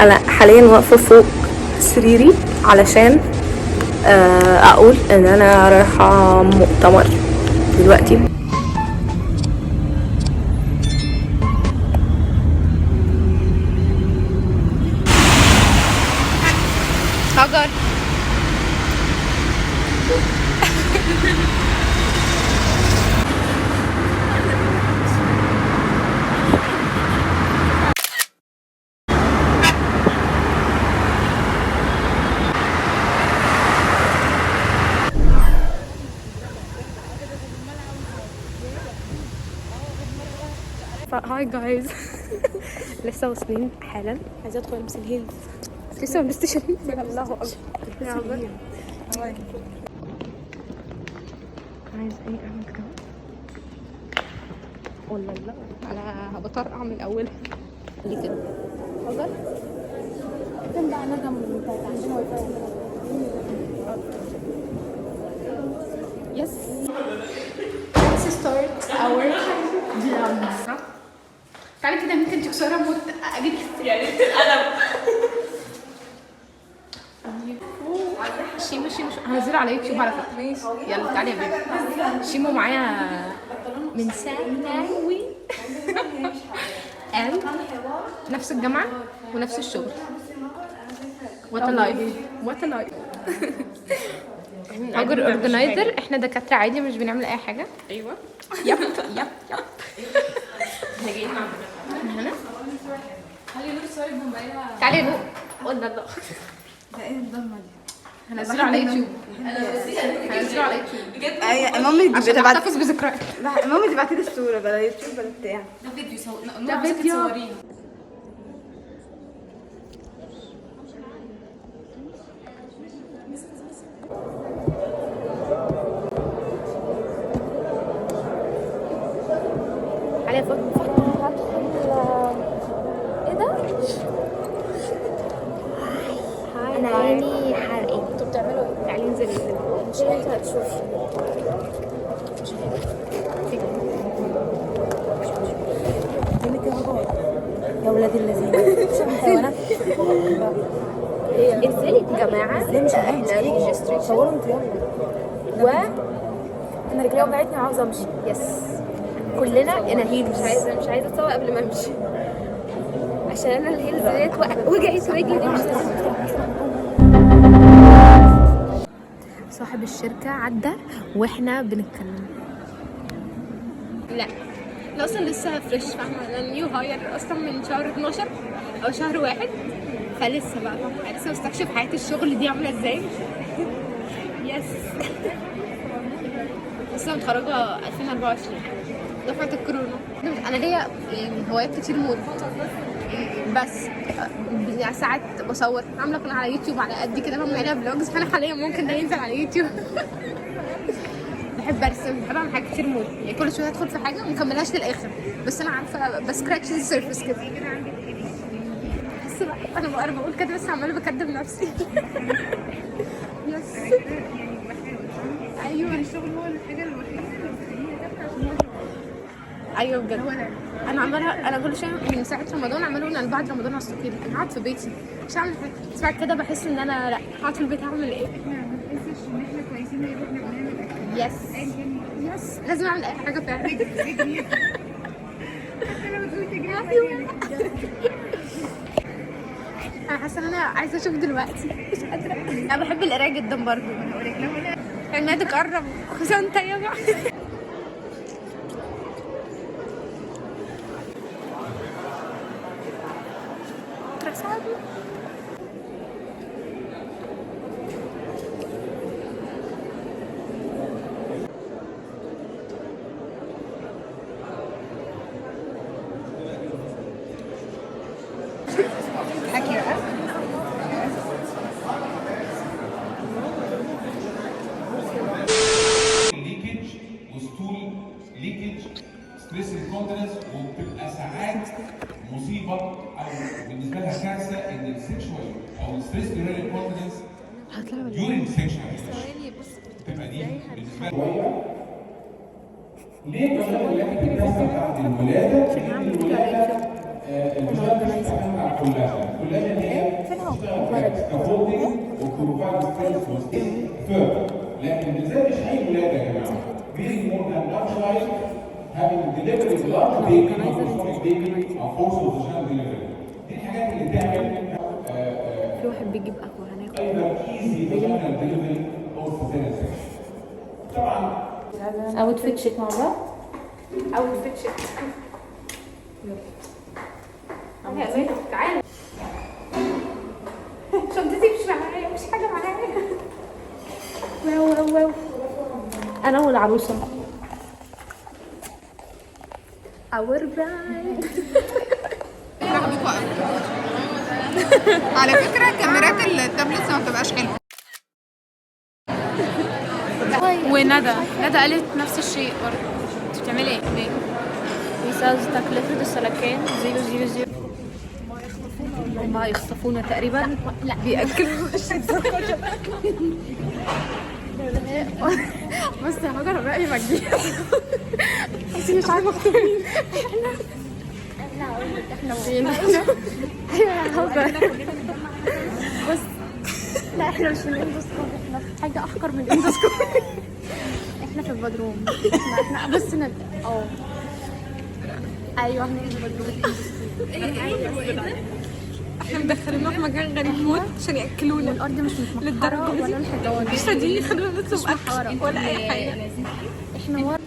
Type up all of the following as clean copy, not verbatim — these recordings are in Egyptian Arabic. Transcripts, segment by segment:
انا حاليا واقفة فوق سريري علشان اقول ان انا رايحة مؤتمر دلوقتي. هاجر، hi guys، لسه واصلين حالا. عايزه ادخل البس ال heels. لسه ما لبستش ال heels. الله اكبر. عايز ايه؟ اعمل كده ولا لا؟ انا بطرقع من اولها. ليه كده؟ هاجر، فين بقى نغم بتاعت عندنا واي فاي؟ yes. Let's start our vlog. تعالي كده، ممكن تكسرها موت اجيب يعني القلم. شيمو شيمو، هنزله على يوتيوب على فكرة. ماشي، يلا تعالي يا baby. شيمو معايا من ثانوي and نفس الجامعة ونفس الشغل. what a life، what a life. هاجر organizer، احنا دكاترة عادي مش بنعمل اي حاجة. ايوه. yep yep yep. احنا جايين مع من هنا. خلي نور صورك بموبايلها. تعالي يا نور، قلنا الله. ده ايه الضلمة دي؟ هنزله على يوتيوب، هنزله على يوتيوب. ايوه مامي دي عشان بتبعت. احتفظ بذكريات. لا، مامي دي بعتلي الصورة بلا يوتيوب بلا بتاع. ده فيديو ده نور عايزاكي فيديو. تصوريه. تعالي يا فاطمة. فاطمة هدخل. ايه ده؟ انا عيني حرقت. انتوا بتعملوا ايه؟ تعالي انزلي انزلي. مش انت هتشوفي. يا ولاد الذين حيوانات. انزلي يا جماعة. ازاي مش احنا registration. صوروا انتوا يلا. و انا رجلي وجعتني وعاوزه امشي. yes، كلنا انا heels. مش عايزه اتصور قبل ما امشي عشان انا ال heels ديت وجعت رجلي دي مش صاحب الشركة عدى واحنا بنتكلم. لا انا اصلا لسه fresh، فاهمة؟ انا new hire اصلا من شهر 12 او شهر واحد، فلسه بقى فاهمة؟ لسه بستكشف حياة الشغل دي عاملة ازاي. yes، لسه متخرجة 2024، دفعة الكورونا. انا ليا يعني هوايات كتير موت، بس يعني ساعات بصور، عامله قناة على يوتيوب على قد كده، بعمل عليها vlogs، فانا حاليا ممكن ده ينزل على يوتيوب. بحب ارسم، بحب اعمل حاجات كتير موت، يعني كل شوية ادخل في حاجة ومكملهاش للاخر، بس انا عارفه ب scratch the surface كده. بس بقى انا بقول كده بس عماله بكدب نفسي. yes، ايوه الشغل هو الحاجة الوحيدة اللي بتخليني اكافح عشان هو ايوه بجد. انا عماله، انا كل شوية من ساعة رمضان عماله اقول انا بعد رمضان هستقيل، انا هقعد في بيتي مش هعمل حاجه، بس بعد كده بحس ان انا لا، هقعد في البيت هعمل ايه؟ احنا ما بنحسش ان احنا كويسين غير واحنا بنعمل اكل. yes yes، لازم اعمل اي حاجة فعلا. تجري، حتى لو تقولي تجري في مكانك. انا حاسه ان انا عايزه اشوف دلوقتي، مش قادره. انا بحب القراية جدا برضو. عمادك قرب، خصوصا انت يابا. حكي بقى. leakage و stool leakage، stress incontinence، وبتبقى ساعات مصيبة او بالنسبة لها كارثة ان ال sexual او ال stress urinary incontinence during sexual تبقى دي بالنسبة لها. ليه كمان الولاده بتحصل بعد الولاده؟ لان الولادة ال vagina مش بتعتمد على الكولاجين. الكولاجين هي بتشتغل scaffolding و provide strength و stay firm. لكن بالذات مش اي ولاده يا جماعة، being more than one child، having delivered large baby، macrosomic baby، او forced vaginal delivery، دي الحاجات اللي تعمل في واحد بيجيب قهوة، هناخد either easy vaginal delivery or cesarean section. طبعا outfit check مع بعض. outfit check. يلا تعالى، شنطتي مش معايا، مش حاجة معايا. wow wow wow، انا والعروسه. our bride. على فكرة كاميرات التابلت ما بتبقاش حلوه. وندى، ندى قالت نفس الشيء برضه. انت بتعملي ايه؟ ليه؟ بيساوي تكلفة السلكين 0 0 0. هما يخطفونا تقريبا. لا، بياكلوا. بس يا هاجر، رأيي ما تجيش، بس مش عارفه اختار مين. احنا فين؟ ايوه يا هاجر. بس لا، احنا مش في الاندوسكوب، احنا في حاجة احقر من الاندوسكوب. احنا في البدروم. احنا بس اه ايوه، احنا في البدروم. احنا مدخليننا في مكان غريب موت عشان ياكلونا. الارض مش متمحرة ولا الحيطان. مش راضيين يخلونا نطلب اكل ولا اي حاجه. احنا ورا.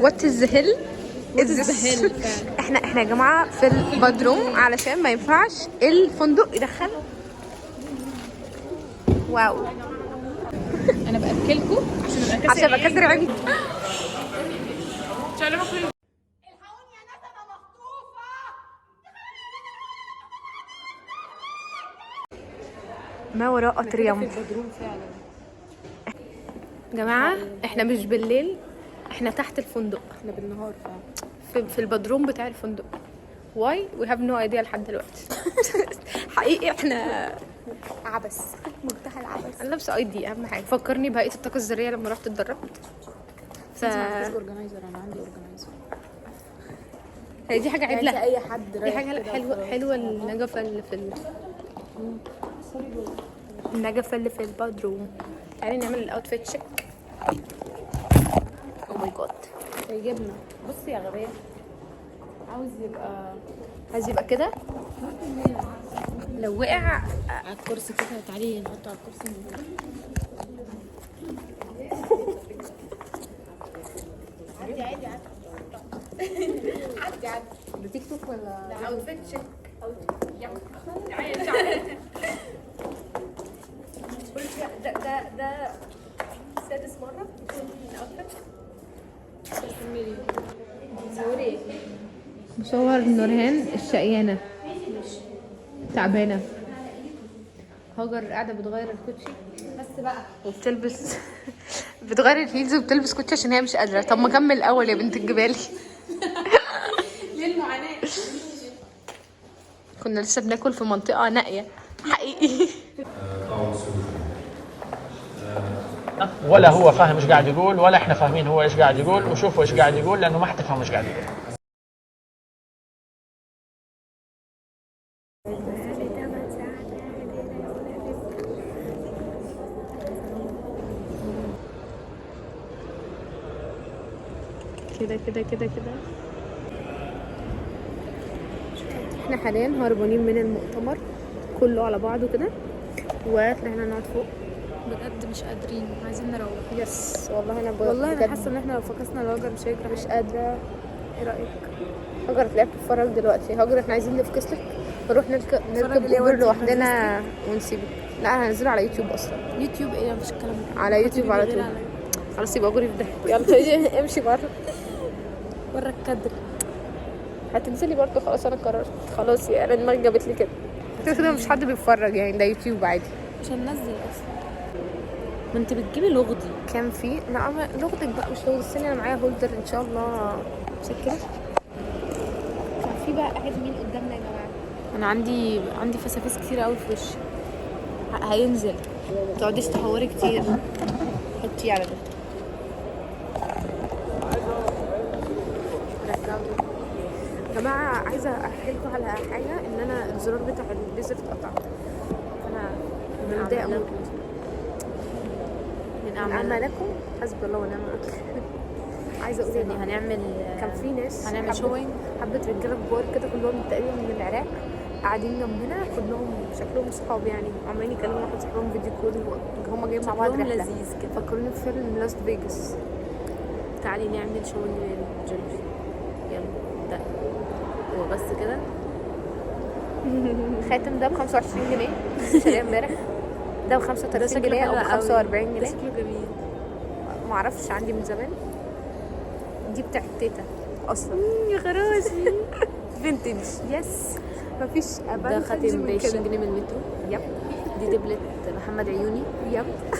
what the hell is this؟ احنا يا جماعة في البدروم علشان ما ينفعش الفندق يدخل. wow. انا باكلكم عشان ابقى عشان ابقى كسر عيني. مش عارفه اكل. الحقوني يا ناس، انا مخطوفه. ما وراء triumph. جماعة، احنا مش بالليل، احنا تحت الفندق. احنا بالنهار فعلا. في البدروم بتاع الفندق. why؟ we have no idea لحد دلوقتي. حقيقي احنا عبس. منتهى العبث. انا لابسه ID، اهم حاجه. فكرني بهيئة الطاقة الذرية لما رحت اتدربت. ف organizer، انا عندي organizer. هي دي حاجة يعني عدله. اي حد دي رايح حاجة كده حلوه. وخلاص. حلوة النجفه اللي في النجفه اللي في البدروم. تعالي نعمل ال outfit check. oh my god. جبنه. بصي يا غبية، عاوز يبقى عايز يبقى كده لو وقع. على الكرسي كده. تعالي نحطه على الكرسي. عدي عدي عدي عدي. ده تيك توك ولا outfit check؟ ده سادس مرة يكون outfit. مصور نورهان الشقيانة تعبانة. هاجر قاعدة بتغير الكوتشي بس بقى. وبتلبس، بتغير ال heels وبتلبس كوتشي عشان هي مش قادرة. طب ما كمل الأول يا بنت الجبالي. ليه المعاناة؟ كنا لسه بناكل في منطقة نائية حقيقي. ولا هو فاهم ايش قاعد يقول ولا احنا فاهمين هو ايش قاعد يقول. وشوفوا ايش قاعد يقول، لانه ما حتفهم ايش قاعد يقول. كده كده كده كده. احنا حاليا هربانين من المؤتمر كله على بعضه كده، وطلعنا نقعد فوق. بجد مش قادرين، عايزين نروح. yes والله انا والله انا بجد حاسه ان احنا لو فكسنا الهاجر مش هيجرى. مش قادرة. ايه رايك؟ هاجر تلاقيها بتتفرج دلوقتي. هاجر، احنا عايزين نفكس لك، نروح نركب ليه اوبر وانتي لوحدنا ونسيبك. لا، انا هنزله على يوتيوب اصلا. يوتيوب ايه؟ مفيش الكلام ده. على يوتيوب على طول. خلاص يبقى غريب ده. يلا امشي بره. بره الكادر. هتنزلي برضه. خلاص انا قررت، خلاص يا انا دماغي جابت لي كده. كده كده مش حد بيتفرج يعني، ده يوتيوب عادي. مش هننزل اصلا. ما انت بتجيبي لغدي. كان في نعم لغتك بقى، مش لغة السن. انا معايا holder ان شاء الله مسكره. كان في بقى قاعد مين قدامنا يا جماعه؟ انا عندي فسافيس كتير قوي في وشي. هينزل، متقعديش تحوري كتير. حطيه على ده. جماعة عايزه احكي لكم على حاجة، ان انا الزرار بتاع البليزر اتقطع، فانا متضايقة موت. من اعمالكم اعمالكم حسبي الله ونعم الوكيل. عايزه اقول استني ايه، هنعمل، كان في ناس هنعمل showing. حبه رجاله كبار كده كلهم تقريبا من العراق قاعدين جنبنا، كلهم شكلهم صحاب يعني، عمالين يكلموا واحد صاحبهم video call، هما جايين مع بعض شكلهم رحله. لذيذ كده. فكروني في فيلم لاس فيجاس. تعالي نعمل showing لل jewelry. يلا ده هو بس كده. الخاتم ده ب 25 جنيه شاريه امبارح، ده ب 35 جنيه او ب 45 جنيه، شكله جميل. معرفش عندي من زمان. دي بتاعت تيتا اصلا. يا خراشي vintage. yes مفيش ده أبان خاتم ب من 20 كده. جنيه من المترو. yep دي دبلة محمد عيوني. yep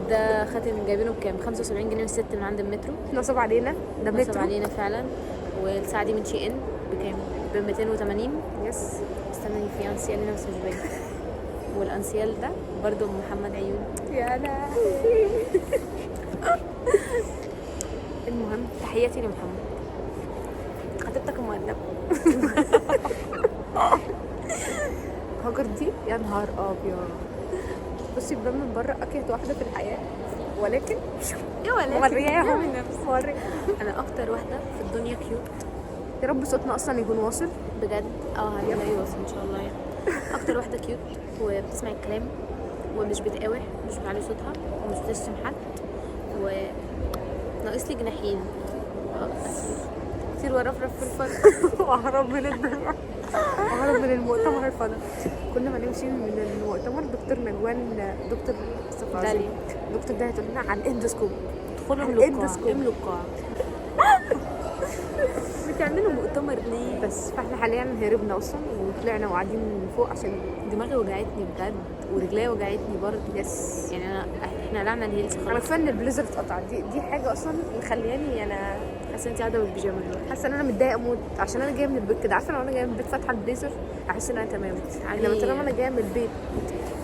ده خاتم جايبينه بكام؟ 75 جنيه الست من عند المترو. نصب علينا ده نصب مترو. علينا فعلا. والساعة دي من SHEIN بكام؟ ب 280. yes استنى في انسيال هنا بس مش باين. والانسيال ده برضو محمد عيوني. يا لهوي. المهم تحياتي لمحمد خطيبتك المؤدبة. هاجر دي يا نهار ابيض. بصي بان من بره اكيت واحدة في الحياة، ولكن يا ولكن مورياهم موري. انا اكتر واحدة في الدنيا cute يا رب صوتنا اصلا يكون واصل بجد. هنلاقي واصل ان شاء الله يعني. اكتر واحدة cute وبتسمع الكلام ومش بتقاوح، مش بتعلي صوتها ومش بتشتم حد، وناقص لي جناحين كتير ورفرف في الفرق. واهرب من الدنيا، واهرب من المؤتمر الفضل. كل ما نمشي من المؤتمر دكتور نجوان، دكتور مصطفى داليا. دكتور داليا تقول لنا عن ال endoscope. ادخلوا املوا القاعة، ال endoscope. املوا القاعة. بتعملوا مؤتمر ليه؟ بس فاحنا حاليا هربنا اصلا وطلعنا وقاعدين فوق عشان دماغي وجعتني بجد ورجليا وجعتني برضه. yes يعني احنا قلعنا ال heels انا خلاص. كفاية ان البليزر اتقطع، دي حاجة اصلا مخلياني انا حاسه انت قاعدة بالبيجامه دلوقتي. حاسه ان انا متضايقة موت عشان انا جاية من البيت كده. عارفه لو انا جاية من البيت فاتحة البليزر احس ان انا تمام، تعالي. انما طالما انا جاية من البيت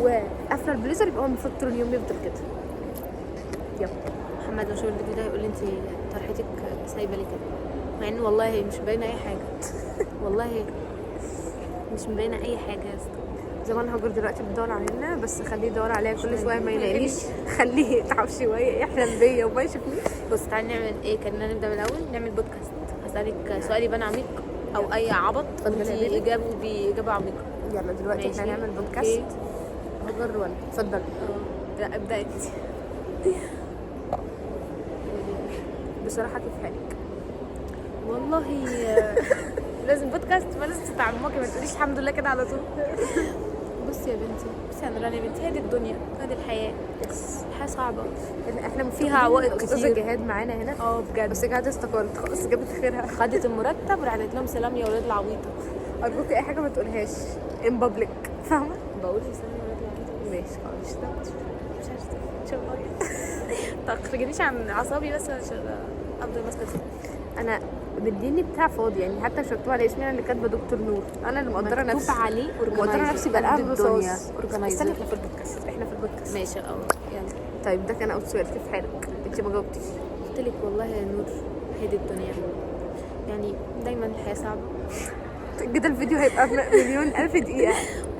وقافله البليزر يبقى هو المفروض طول اليوم يفضل كده. yep محمد لو شاف الفيديو ده هيقول لي انت طرحتك سايبه ليه كده، مع ان والله مش باينة اي حاجة. والله مش مبينة اي حاجة يا اسطى. زمان هاجر دلوقتي بتدور علينا، بس خليه يدور عليا كل شوية ما يلاقينيش، خليه يتعب شوية يحلم بيا وما يشوفنيش. بص تعالي نعمل ايه، كنا نبدا من الاول نعمل بودكاست. هسالك سؤال يبان عميق او اي عبط، اتفضلي يا وانتي baby. اجابه باجابة عميقة. يلا دلوقتي احنا ماشي. هنعمل بودكاست. هاجر ولا اتفضل. لا ابدأ انت. بصراحة كيف حالك؟ والله لازم بودكاست، ما لازم تتعمقي، ما تقوليش الحمد لله كده على طول. بصي يا بنتي، بصي يا نوران يا بنتي، هذه الدنيا، هذه الحياة، الحياة صعبة احنا فيها عوائق استاذه كتير. جهاد معانا هنا، بجد. بس جهاد استقالت خلاص، جابت خيرها. خدت المرتب وراحت لهم سلام يا ولاد العبيطة. ارجوك اي حاجة ما تقولهاش in public، فاهمه؟ بقول سلام يا ولاد العبيطة. ماشي خلاص. مش عارفة ان شاء الله. ما تخرجنيش عن اعصابي بس عشان افضل ماسكه نفسي. انا مديني بتاع فاضي يعني، حتى مش مكتوب على اسمي، انا اللي كاتبه دكتور نور، انا اللي مقدره نفسي، مكتوب عليه مقدره نفسي بقلم رصاص. organizer. استني احنا في البودكاست، احنا في البودكاست. ماشي يلا. طيب ده كان اول سؤال، كيف حالك؟ انت ما جاوبتيش. قلت لك والله يا نور هذه الدنيا يعني دايما الحياة صعبة. كده الفيديو هيبقى مليون الف دقيقة.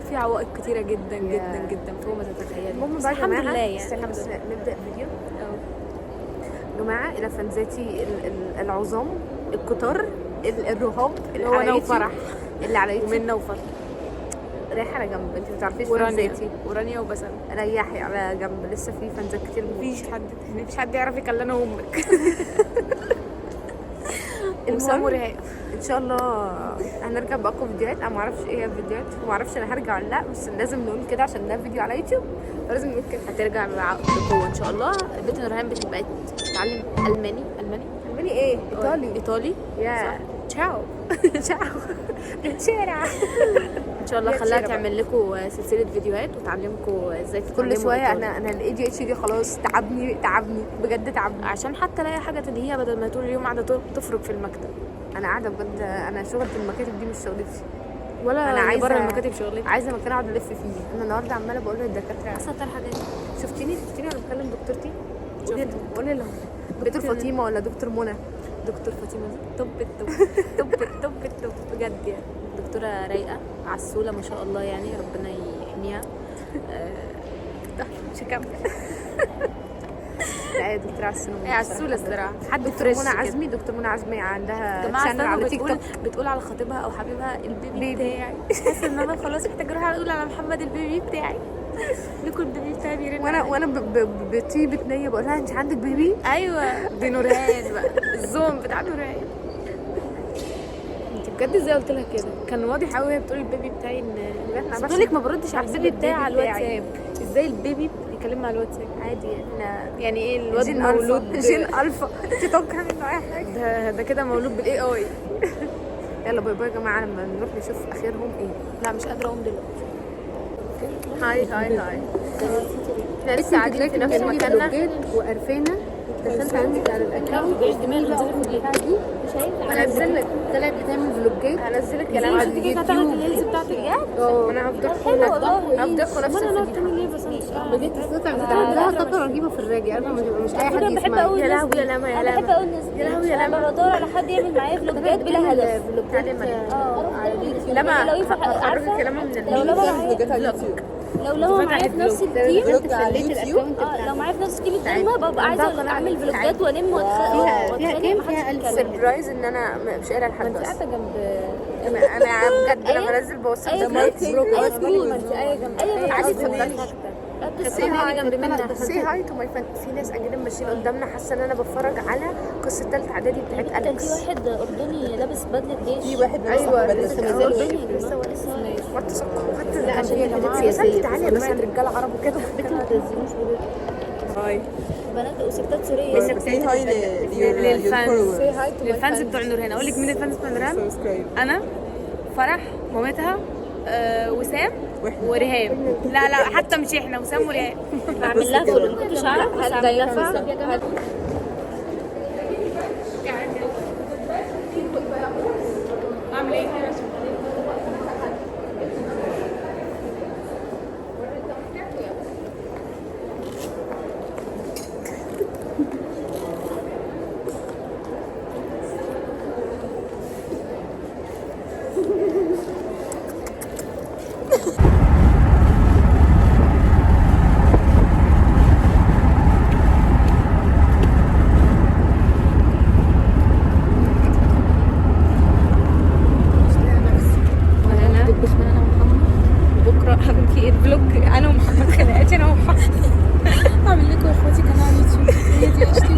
وفي عوائق كتيرة جدا جدا جدا فوق ما تتخيلي. المهم بس بقى يا الحمد جماعة، لله يعني. استنى الحمد بس لله. نبدا فيديو. جماعة الى فانزاتي العظام الكتار الرهاب اللي هو على انا يوتيوب، وفرح. اللي على يوتيوب ومنى وفرح ريحه على جنب، انت ما تعرفيش ورانيا فانزاتي. ورانيا وبسام. ريحي على جنب، لسه في فانزات كتير. مفيش حد يعرف يكلمنا وامك. وسام المهم ورهاب. ان شاء الله هنرجع باقوى فيديوهات. انا ما اعرفش ايه هي الفيديوهات وما اعرفش انا هرجع ولا لا، بس لازم نقول كده عشان ده فيديو على يوتيوب، فلازم نقول كده. هترجع بقوة ان شاء الله. البنت نورهان بقت تتعلم الماني. الماني الماني ايه؟ ايطالي. ايطالي. يا تشاو. تشاو شارع. ان شاء الله يا خلاها تشيرة بقى. تعمل لكم سلسلة فيديوهات وتعلمكم ازاي تتعلموا كل شوية إيطالي. انا ال ADHD خلاص تعبني، تعبني بجد تعبني. عشان حتى الاقي حاجة تلهيها بدل ما طول اليوم قاعدة تفرك في المكتب. انا قاعدة بجد، انا شغله المكاتب دي مش شغلتي. ولا أنا عايزة- بره المكاتب شغلتي. عايزه مكان اقعد الف فيه. انا النهارده عماله بقول للدكاتره اصلا طرحه جاية. شفتيني وانا بكلم دكتورتي؟ قولي قولي لهم دكتور فاطمة ولا دكتور منى. دكتور فاطمة دي top ال top top ال top ال top بجد يعني. دكتورة رايقة عسوله ما شاء الله يعني، ربنا يحميها. مش هكمل. لا يا دكتورة عسولة. هي عسوله الصراحة، حد دكتور fresh منى كده. عزمي، دكتور منى عزمي عندها جماعة channel استنوا، على تيك بتقول توك. بتقول على خطيبها او حبيبها ال baby baby. بتاعي. حاسه ان انا خلاص محتاجه اروح اقول على محمد ال baby بتاعي. لكم ال baby بتاعي بيرن وانا عليا. وانا بطيبه نيه بقول لها انت عندك baby؟ ايوه دي نورهان بقى، الزوم بتاع نورهان. انت بجد ازاي قلت لها كده؟ كان واضح قوي وهي بتقول ال baby بتاعي ان أنا بس بتقول لك ما بردش على ال baby بتاعي على بتاعي. الواتساب. ازاي ال baby بيكلمها على الواتساب؟ عادي يعني. يعني ايه الواد Gen مولود alpha، Gen alpha، تتوقع منه اي حاجة. ده كده مولود بال AI. يلا bye bye يا جماعة، لما نروح نشوف اخرهم ايه. لا مش قادرة اقوم دلوقتي. hi hi hi، احنا لسه قاعدين في نفس مكاننا. وقرفانه دخلت عندك على ال account دي هنزل لك، طلعت بتعمل فلوجات هنزل لك كلام على اليوتيوب. ال reels بتاعتك انا هفضحكم، هفضحكم نفس الفيديو. بجد الصوت عندها طاقة رهيبة في الراجع، عارفه مش اي حد بحب يسمعها. قوي يا الناس لهوي دي. يا لما يا انا بحب لما قوي الناس دي. يا لهوي يا انا لما. بدور على حد يعمل معايا فلوجات بلا هدف. تعالي يا مريم. اه لما لو ينفع هخرجك عارفه لما من لو لما معايا، لو لما معايا في نفس ال team، اه لو معايا في نفس ال team الدايما ببقى عايزه اعمل فلوجات والم واتخانق محدش يتكلم. surprise ان انا مش قايله لحد انت اصلا. قاعدة جنب انا بجد لما انزل بوصل ايوه ايوه ما انت ايه جنب ايوه تعالي اتفضلي. بس hi جنب منى، say hi to my fan. في ناس اجانب ماشيين قدامنا، حاسه ان انا بتفرج على قصة ثالثة اعدادي بتاعت كان في اليكس. واحد اردني لابس بدله جيش. في واحد لابس ايوه بدلة لسه اردني يا جماعة لسه. what what. لا عشان يا جماعة يا سنت تعالي يا بنات رجاله عرب وكده. hi. بنات وستات سورية. say hi لل fans. لل لل fans بتوع نورهان. اقول لك مين ال fans بتوع نورهان؟ subscribe. انا، فرح، مامتها، وسام وريهام. لا لا حتى مش احنا، وسام وريهام. بعمل لها follow، ما كنتش اعرف بس اعمل لها follow. دبشنا انا ومحمد، وبكره هعمل في ايه vlog انا ومحمد، خناقاتي انا ومحمد. هعمل لكم يا اخواتي قناة على اليوتيوب، هي دي عيشتي.